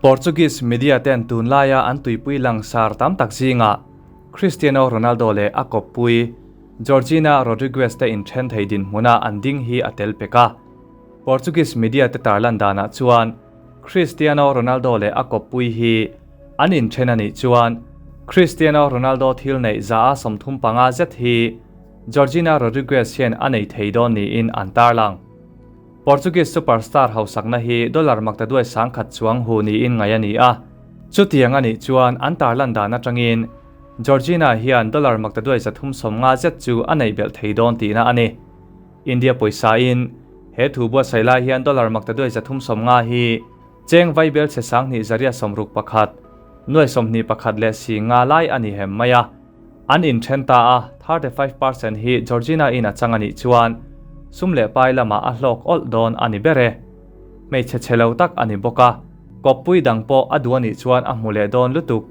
Portuguese media ten tunlaia an tuipui langsar tam tak zingah Cristiano Ronaldo leh a kawppui Georgina Rodriguez te inthen thei dinhmuna an ding hi a tel pek a. Portuguese media te tarlan danah chuan Cristiano Ronaldo leh a kawppui hi an inthen a nih chuan Cristiano Ronaldo thil neih za a 35 zet hi Georgina Rodriguez hian a nei thei dawn niin an tarlang. Portuguese superstar hausakna hi dollar maktaduai 10,000 chuang hu niin ngaih a ni a. Chutiang a nih chuan an tarlan dan atangin Georgina hian dollar maktaduai 350 zet chu a neih belh thei dawn tihna a ni. India pawisa in he thu buatsaih lai hian dollar maktaduai 350 hi cheng vaibel chhe 2861 nuai 21 leh si nga lai a ni hem mai a. An inthen ta a, 35% hi Georgina in a chang a nih chuan sum leh pai lamah a hlawk awlh dawn a ni ber e. Hmeichhe chhe lo tak a ni bawk a, kawppui dang pawh a duh a nih chuan a hmu leh dawn lutuk.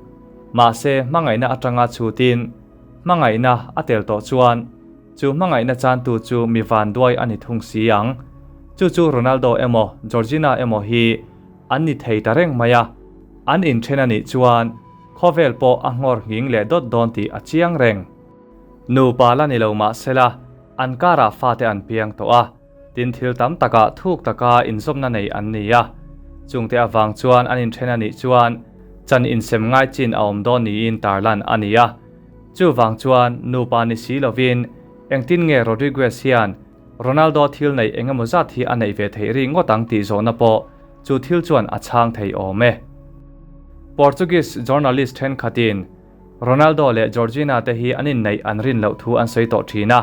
Mahse, hmangaihna atanga chhutin hmangaihna a tel tawh chuan chu hmangaihna chantu chu mi van duai a ni thung si ang. Chu chu Ronaldo emaw Georgina emaw hi an ni thei ta reng mai a, an inthen a nih chuan khawvel pawh a nghawr nghing leh dawt dawn tih a chiang reng. Nupa la ni lo mah sela, an karah fate an piang tawh a, tin thil tam takah thuk taka inzawmna nei an ni a. Chungte avang chuan an inthen a nih chuan chan insem ngai chin a awm dawn niin tarlan a ni a. Chuvang chuan nupa ni si lovin engtin nge Rodriguez hian Ronaldo thil neih engemaw zat hi a neih ve theih ri ngawt ang tih zawhna pawh chu thil chuan a chhang thei awm e. Portuguese journalist thenkhatin Ronaldo leh Georgina te hi an inneih an rin loh thu an sawi tawh thin a,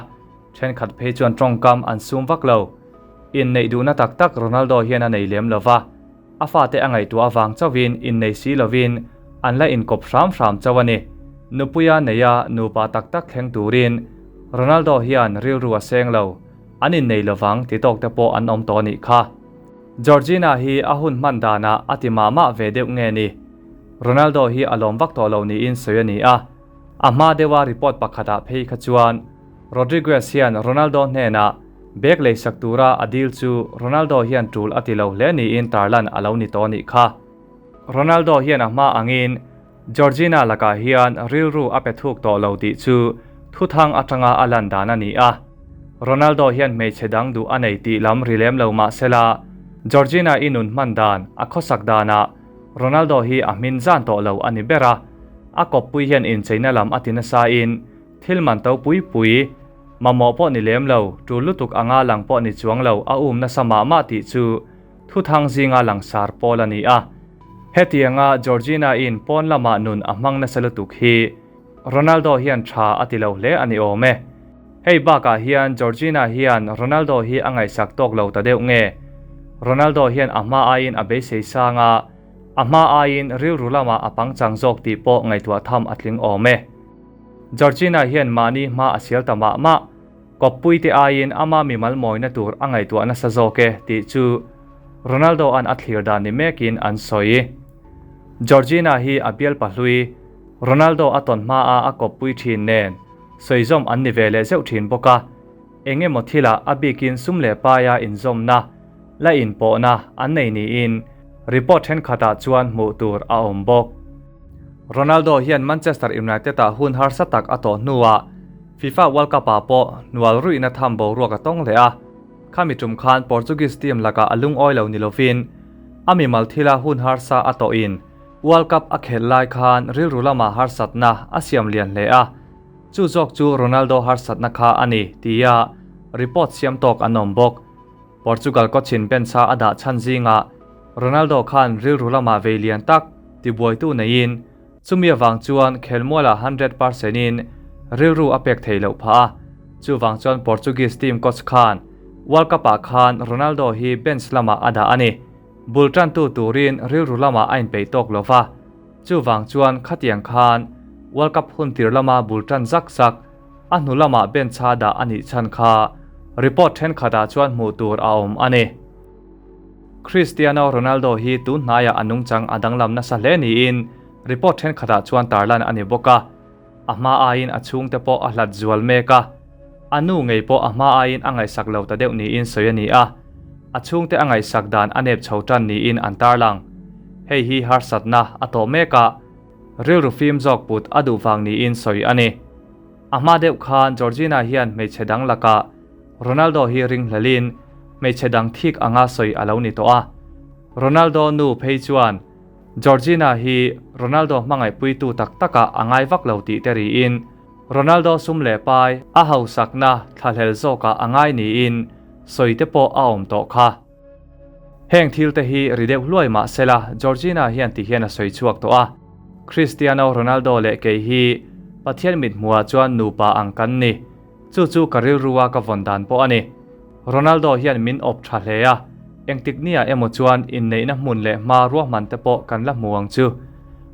thenkhat phei chuan tawngkam an sum vak lo. Inneih duhna tak tak Ronaldo hian a nei lem lo va, a fate a ngaihtuah avang chauhin innei si lovin an la inkawp hram hram chauh a ni. Nupuia neia nupa tak tak thleng turin Ronaldo hian rilru a seng lo, an innei lovang ti tawk te pawh an awm tawh a nih kha. Georgina hi a hun hman danah a ti mah mah ve deuh nge ni? Ronaldo hi a lawm vak tawh lo niin sawi a ni a, a hma deuha report pakhatah phei kha chuan Rodriguez hian Ronaldo hnenah bag leisak tura a dil chu Ronaldo hian tul a ti lo hle niin tarlan a lo ni tawh a nih kha. Ronaldo hian a hma angin Georgina lakah hian rilru a pe thuk tawh lo tih chu thuthang atanga a lan dan a ni a. Ronaldo hian hmeichhe dang duh a nei tih lam ri lem lo mah sela, Georgina i nun hman dan, a khawsak danah Ronaldo hi a hmin zan tawh lo a ni ber a. A kawppui hian incheina lam a ti nasa in thil man to pui pui, mamawh pawh ni lem lo, tul lutuk anga lang pawh ni chuang lo a um nasa mah mah tih chu thuthang zinga langsar pawl a ni a. Hetianga Georgina in pawn lamah nun a hmang nasa lutuk hi Ronaldo hian tha a ti lo hle a ni awm e. Hei bakah hian Georgina hian Ronaldo hi a ngaihsak tawk lo ta deuh nge? Ronaldo hian a hma aiin a beisei sang a, a hma aiin rilru lamah a pangchang zawk tih pawh ngaihtuah tham a tling awm e. Georgina hian mahni hma a sial ta mah mah, kawppui te aiin ama mimal mawina tur a ngaihtuah nasa zawk e tih chu Ronaldo an a thlir dan ni mekin an sawi. Georgina hi a bial pahlui, Ronaldo a tawn hma a a kawppui thin nen sawizawm an ni ve leh zeuh thin bawk a, eng emaw thilah a bikin sum leh paia inzawmna, la inpawhna an nei niin report thenkhatah chuan hmuh tur a awm bawk. Ronaldo hian Manchester United ah hun harsa tak a tawh hnuah FIFA World Cup ah pawh hnual ruihna tham boruak a tawng leh a, khami tum khan Portuguese team lakah a lungawi lo ni lovin a mimal thila hun harsa a tawhin World Cup a khelh lai khan rilru lama harsatna a siam lian hle a, chu zawk chu Ronaldo harsatna kha a ni tia report siam tawk an awm bawk. Portugal coachin bench a a dah chhan zingah Ronaldo khan rilru lama vei lian tak tibuaitu neiin chumi avang chuan khelmualah 100% in rilru a pek thei loh phah a, chuvang chuan Portuguese team coach khan World Cup ah khan Ronaldo hi bench lamah a dah a ni. Bul tantu turin rilru lamah a inpeih tawk lo va, chuvang chuan khatiang khan World Cup hun tir lama bul tan zak zak a hnu lamah bench a dah a nih chhan kha report thenkhatah chuan hmuh tur a awm a ni. Cristiano Ronaldo hi tun hnaiah a nungchang a danglam nasa hle niin report thenkhatah chuan tarlan a ni bawk a, a hma aiin a chhungte pawh a hlat zual mek a, a nu ngei pawh a hma aiin a ngaihsak lo ta deuh niin sawi a ni a, a chhungte a ngaihsak dan a nep chho tan niin an tarlang. Hei hi harsatna a tawh mek a, rilru fim zawk put a duh vang niin sawi a ni. A hma deuh khan Georgina hian hmeichhe dang lakah Ronaldo hi ringhlelin hmeichhe dang thik anga sawi a lo ni tawh a. Ronaldo nu phei chuan Georgina hi Ronaldo hmangaihpuitu tak takah a ngai vak lo tih te riin Ronaldo sum leh pai a hausakna thlahlel zawkah a ngai niin sawi te pawh a awm tawh kha. Heng thil te hi ri deuh hluai mah sela Georgina hian ti hian a sawi chhuak tawh a, Cristiano Ronaldo leh kei hi Pathian mithmuhah chuan nupa ang kan ni. Chu chu ka rilrua ka vawn dan pawh a ni. Ronaldo hian min awp tha hle a, engtik nia emaw chuan inneihna hmun leh hma ruahman te pawh kan la hmu ang chu.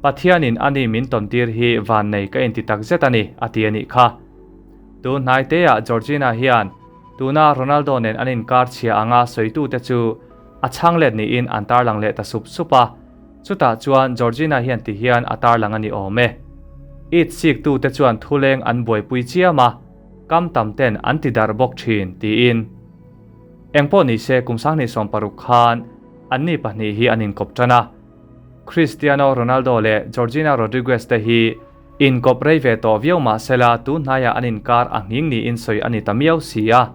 Pathianin ani min tawntir hi vannei ka inti takzet a ni, a ti a nih kha. Tun hnai teah Georgina hian Tuna Ronaldo nen an inkar chhia anga sawitute chu a chhang let niin an tarlang leh ta sup sup a, chutah chuan Georgina hian ti hian a tarlang a ni awm e. It siktute chuan thuleng an buaipui chiam a, kam tam ten an ti darh bawk thin, tiin. Engpawh nise kum 2016 khan anni pahnih hi an inkawp tan a, Cristiano Ronaldo leh Georgina Rodriguez te hi Inkawp rei ve tawh viau mah sela tun hnaiah an inkar a nghing niin sawi a ni ta miau si a.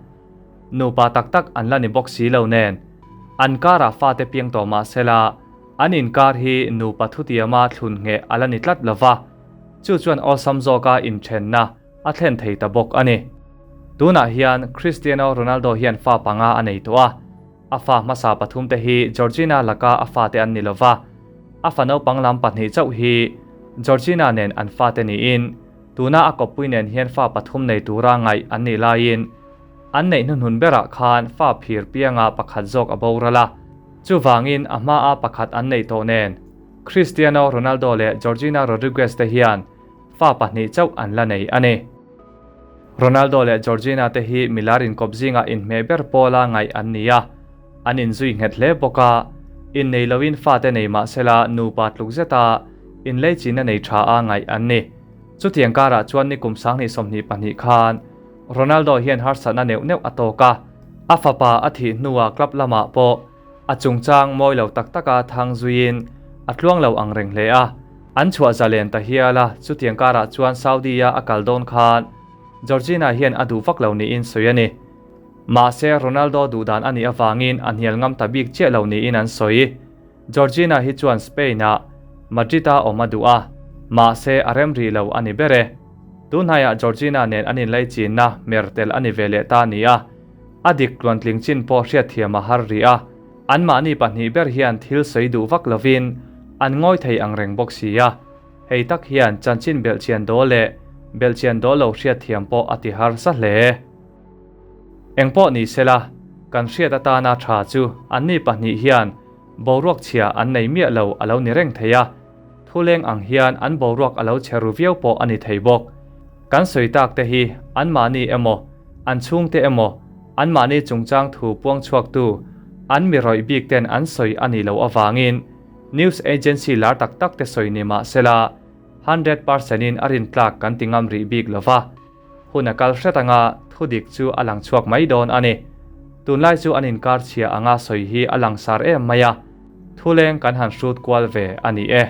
Nupa tak tak an la ni bawk si lo nen. An karah fate piang tawh mah sela an inkar hi nupa thutiama thlun ngheh a la ni tlat lo va, chu chuan awlsam zawka inthenna a thlen thei ta bawk a ni. Tunah hian Cristiano Ronaldo hian fa panga a nei tawh a, a fa hmasa pathumte hi Georgina laka a fate an ni lo va, A fa naupang lam pahnih chauh hi Georgina nen an fate niin, tuna a kawppui nen hian fa pathum nei tura ngaih an nih laiin an neih hnuhnun berah khan fa phir pianga pakhat zawk a boral a. Chuvangin a hmaa pakhat an neih tawh nen Cristiano Ronaldo leh Georgina Rodriguez te hian fa pahnih chauh an la nei a ni. Ronaldo leh Georgina te hi milar inkawp zingah inhmeh ber pawla ngaih an ni a, an inzui nghet hle bawk a, innei loin fate nei mah sela nupa tluk zeta inleichina nei tha a ngaih an ni. Chutiang karah chuan nikum 2022 khan Ronaldo hian harsatna neuh neuh a tawk a, a fapa a thih hnuah club lamah pawh A chungchang mawi lo tak taka thang zuiin a tluang lo ang reng hle a, an chhuah zalen ta hial a, chutiang karah chuan Saudi-a a kal dawn khan Georgina hian a duh vak lo niin sawi a ni. Mahse, Ronaldo duh dan a nih avangin a hnial ngam ta bik chiah lo niin an sawi. Georgina hi chuan Spain-ah Madrid-a awm a duh a, mahse a rem rih lo a ni ber e. Tunhnaiah Georgina nen an inlaichinna mer tel a ni ve leh ta a ni a. A dik tluantling chin pawh hriatthiam a har rih a, anmahni pahnih ber hian thil sawi duh vak lovin an ngawi thei ang reng bawk si a, hei tak hian chanchin belhchian dawl leh belhchian dawl lo hriatthiam pawh a ti harsa hle. Engpawh ni sela, kan hriat atana tha chu anni pahnih hian boruak chhia an nei miah lo a lo ni reng thei a, thuleng ang hian an boruak a lo chhe ru viau pawh a ni thei bawk. Kan sawi tak te hi anmahni emaw, an chhungte emaw, anmahni chungchang thu puang chhuaktu, an mi rawih bik ten an sawi a nih loh avangin news agency lar tak tak te sawi ni mah sela 100% in a rintlak kan ti ngam rih bik lova, hun a kal hret anga thu dik chu a lang chhuak mai dawn a ni. Tunlai chu an inkar chhia anga sawi hi a langsar em mai a, thuleng kan han hrut kual ve a ni e.